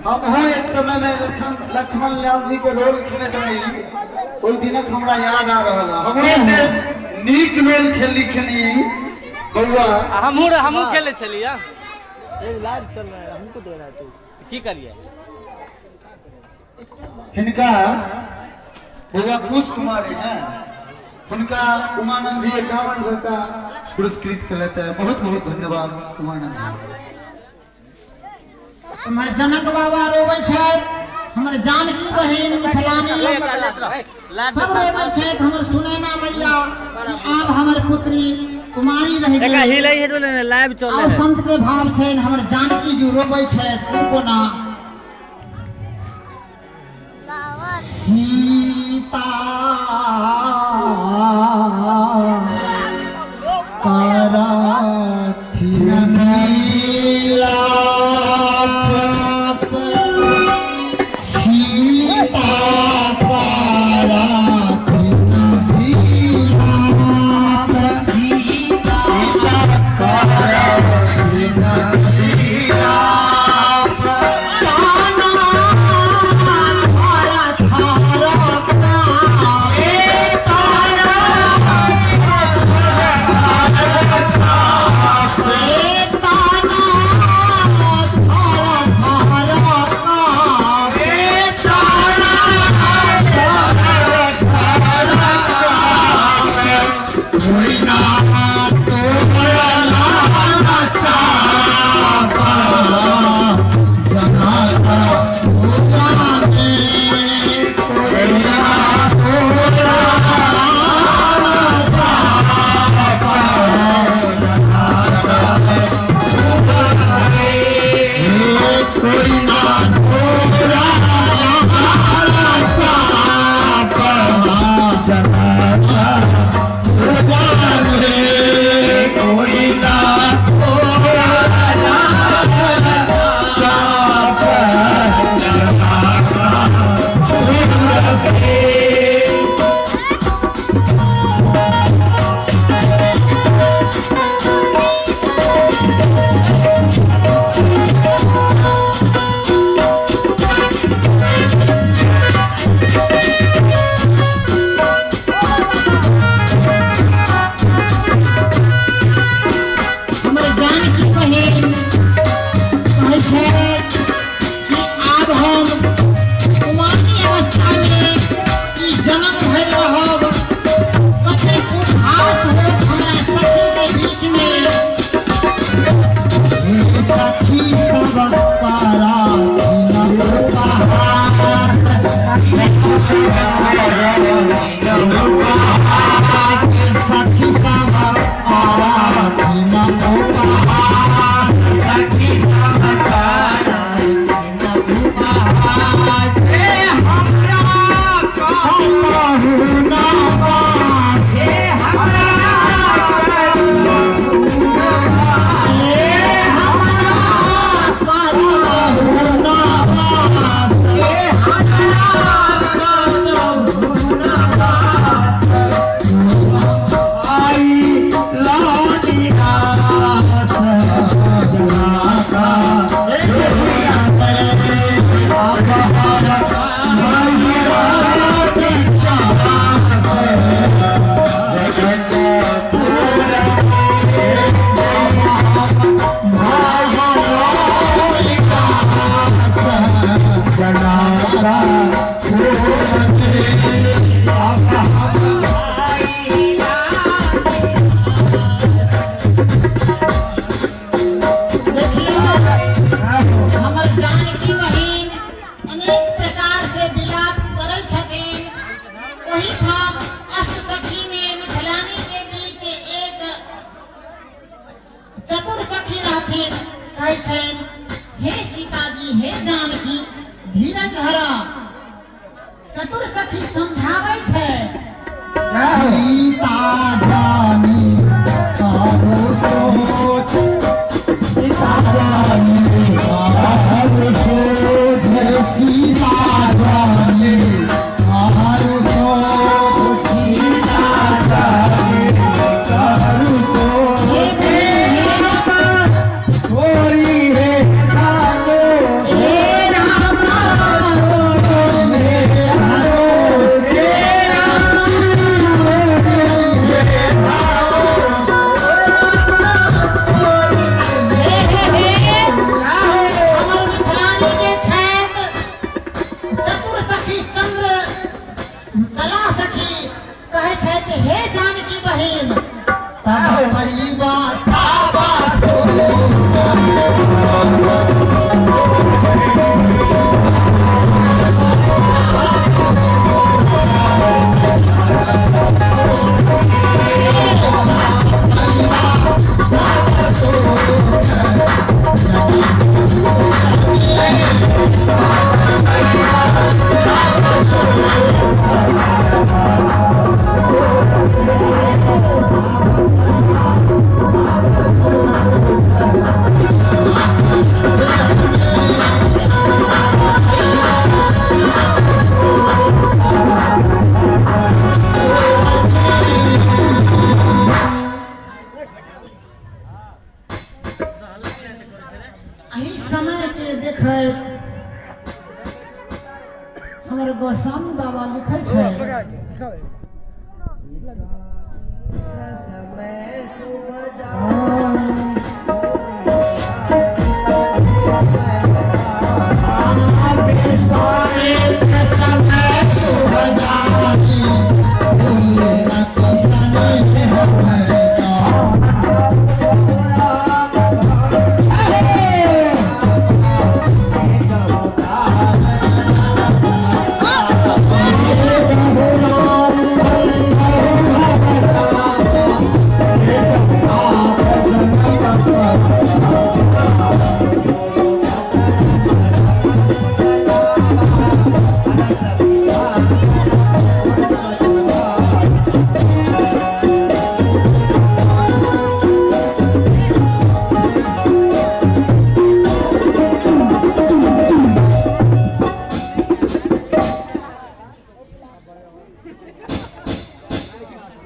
हमहूँ एक समय में लक्ष्मण लाल जी के रोल खेलैत रही, ओहि दिनक हमरा याद आ रहल है। हमरो से नीक रोल खेलली खेली बउआ। हमहूँ खेले छलियै। लाइव चल रहा है, हमको दे रहा है तू की करिए। हिनका बउआ कुश कुमार है, उनका उमानंद जी 51 रुपया पुरस्कृत कर है। बहुत बहुत धन्यवाद उमानंद जी। हमर जनक बाबा रोबै छथि, हमर जानकी बहिन मिथिलानी सब रोबै छथि, हमर सुनैना मैया कि आब हमर पुत्री कुमारी रहि गेल। लाइव चल आब संत के भाव छनि, हमर जानकी जी रोबै छथि। ओ कोना सीता करथिन मिलाप, सीता करथिन मिलाप, सीता करथिन मिलाप, ताना थारा थारा कापे, ताना ताना थारा थारा कापे, ताना थारा थारा कापे, कोई ना तोरा लाना चापा, जनाता पूरा में, कोई ना तोरा लाना चापा, कोई ना तोरा लाना चापा, जनाता पूरा में, कोई ना तोरा लाना चापा, जनाता पूरा में। हमर जानकी बहिन कहै छथि कि आब हम कुमारी अवस्था में ई जन्म भरि रहब, कतेक उपहास होत हमरा सखी के बीच में। हे सखी सब करथिन उपहास, सखी सब करथिन उपहास, कहै छनि हे सीताजी हे जानकी धीरज धरा। चतुर सखी समझाबै छै सीता जानी करू सोच, सीता जानी करू सोच, सीता जानी करू सोच, सीता जानी करू सोच। थोड़ी है जानो हे रामा हे हरो, हे रामा हे हमर मिथिलानी जे छथि चतुर सखी चंद्र कला सखी कहै छथि हे जानकी बहिन तब परिवा साबा सो। एहि समय के देखैत हमर गोस्वामी बाबा लिखै छै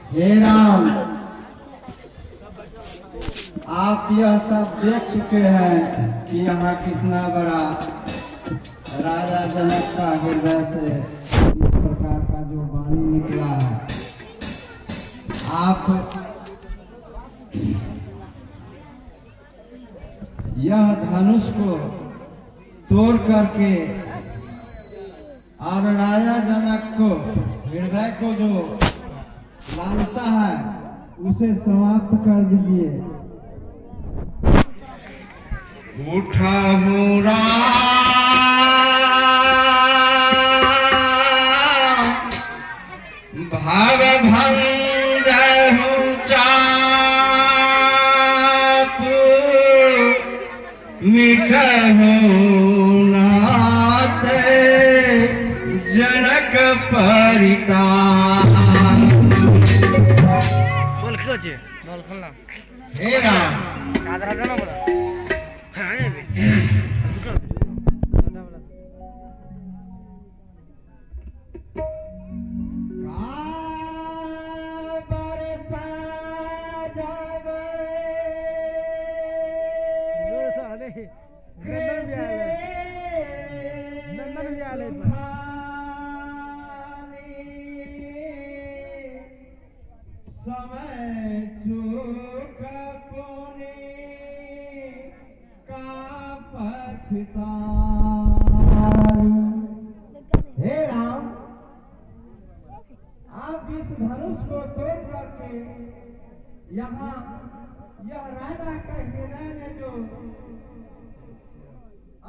हे राम, आप यह सब देख चुके हैं कि यहाँ कितना बड़ा राजा जनक का हृदय से इस प्रकार का जो वाणी निकला है। आप यह धनुष को तोड़ करके और राजा जनक को हृदय को जो लालसा है उसे समाप्त कर दीजिए। उठा मुरा भाव भंग चाप मिटहु नाथ जनक परिताप। हे राम, समय चूक पुनि का पछतारी। हे राम, आप इस धनुष को तोड़ करके यहाँ यह राजा के हृदय में जो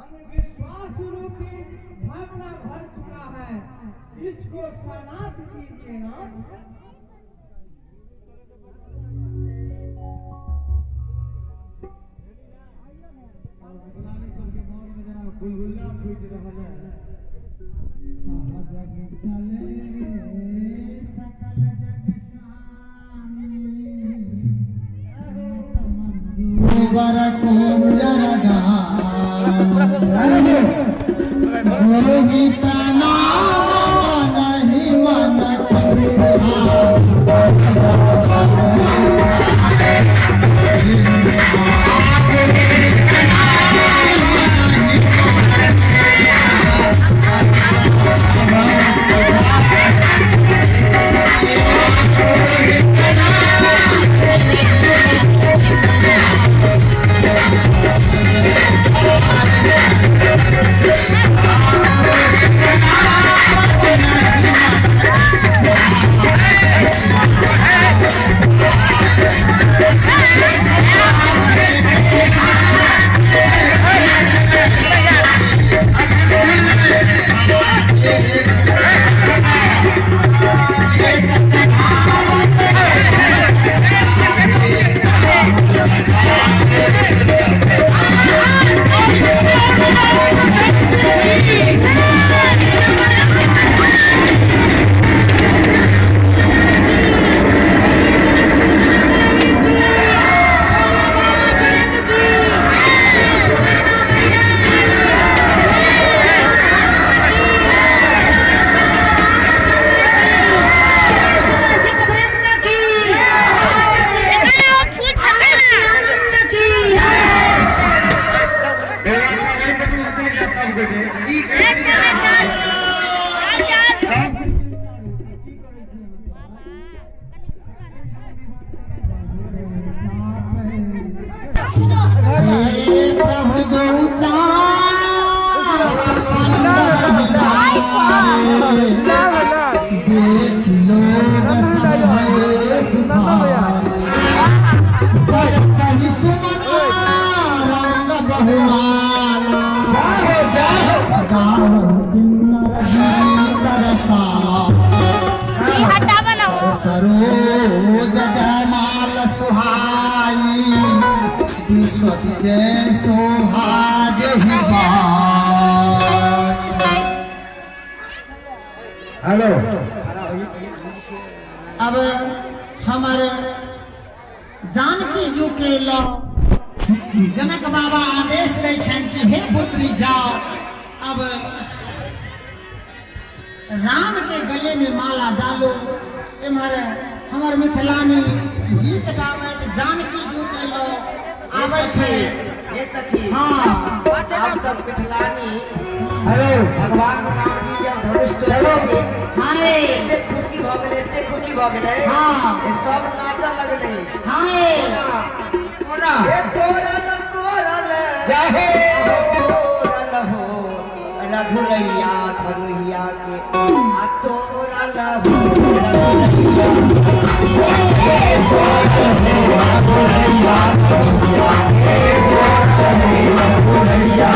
अंधविश्वास रूपी भावना भर चुका है इसको समाप्त कीजिए नाथ। मिथिलानी सबके मन में जेना गुलगुला फूटि रहल है। सहजग चले सकल जग स्वामी, मंजूवर कुंजर गान, गुरु ही प्रणाम नहीं मन सरोज जयमाल सुहाई, विश्व विजय शोभा जय। हेलो, अब हमारे जानकी जी के लो जनक बाबा आदेश दै छनि कि हे पुत्री जाओ, अब राम के गले में माला डालो। एम्हर हमर मिथिलानी गीत गाबैत जानकी जी के लो आबै छै। हे सखी, हाँ आप सब मिथिलानी, हेलो, भगवान राम जी जब धनुष तोड़लखिन, हाय एते खुशी भऽ गेलै, एते खुशी भऽ गेलै, हाँ सब नाचऽ लगलै। हाय कोना हे तोड़ल तोड़ल जाहे तोड़ल हो रघुरैया धनुहिया के, आ तोड़ल हो रघुरैया, रघुरैया रघुरैया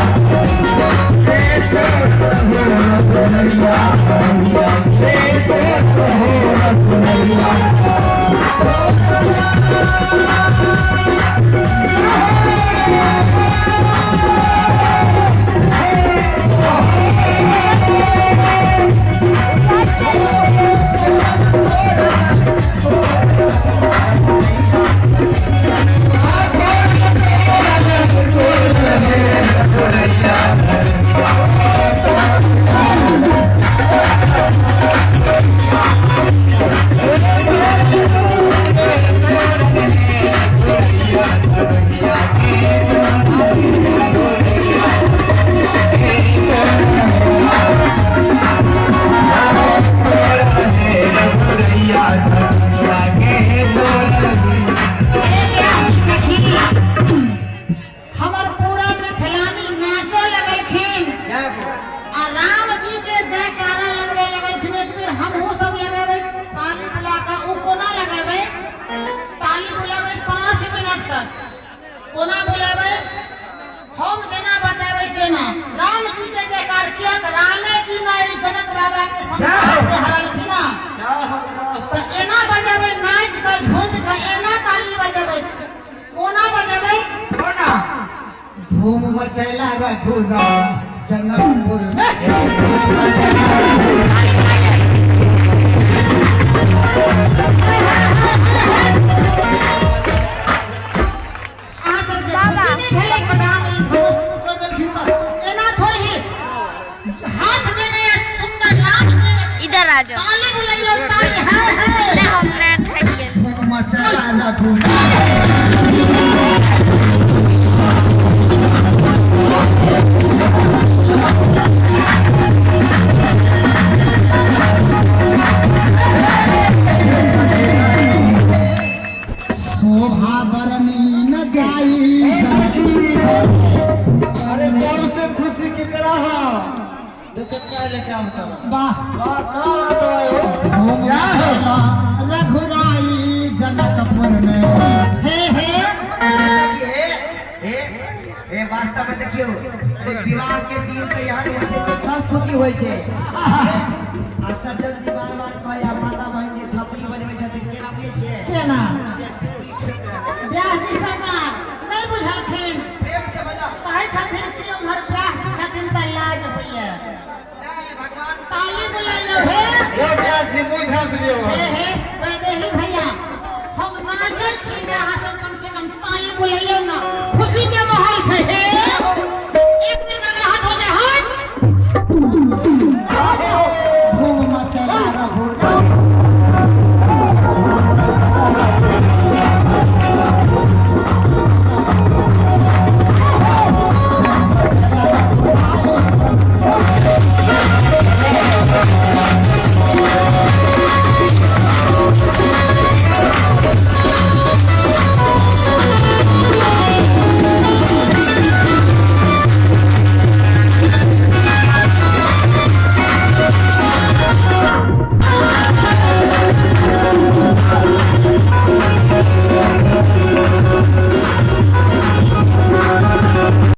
हमर पूरा मिथिलानी नाचो लगलखिन आ राम जी के जयकारा लगबे लगलखिन। एक बेर हमहूँ सब लगेबै ताली बुला कऽ। ओ कोना लगेबै ताली? बुलाबै 5 मिनट तक। कोना बुलाबै? हम जेना बतेबै तेना। राम जी के जयकार किया? रामे जी ने जनक बाबा के संसार से हरलखिन। तो एना बजेबै नाच के झूम के, एना ताली बजेबै। कोना बजेबै? कोना? धूम मचैला रघुराई जनकपुर में धूम मचैला रघुराई। अहाँ सबके खुशी नहि भेलै राम ई धनुष तोड़ि देलखिन तऽ एना थोड़े ही हाथ देने सुंदर लाभ देने इधर आ जाओ ताली बुलैयो ताली है है नहीं हम नहीं खाएंगे। धूम मचैला रघुराई। शोभा बरनी न जाई। अरे सबसे खुशी केकरा हा देखो क्या लेके आवता वाह वाह का बात है हो। धूम मचैला रघुराई जनकपुर में हे हे हे हे वास्तव में देखियो विवाह के दिन तो यहाँ होइ छै तऽ सब खुशी होइ छै। आ सज्जन जी बार बार कहै आ माता बहिन जे थपड़ी बजबै छथिन केना बुझै छियै केना व्यास जी सरकार नहीं बुझलखिन प्रेम से बजा कहै छथिन कि उम्हर व्यास जी छथिन तऽ लाज होइए भगवान ताली बुलैलो हे ओ व्यास जी मुँह झाँप लियो। हे हे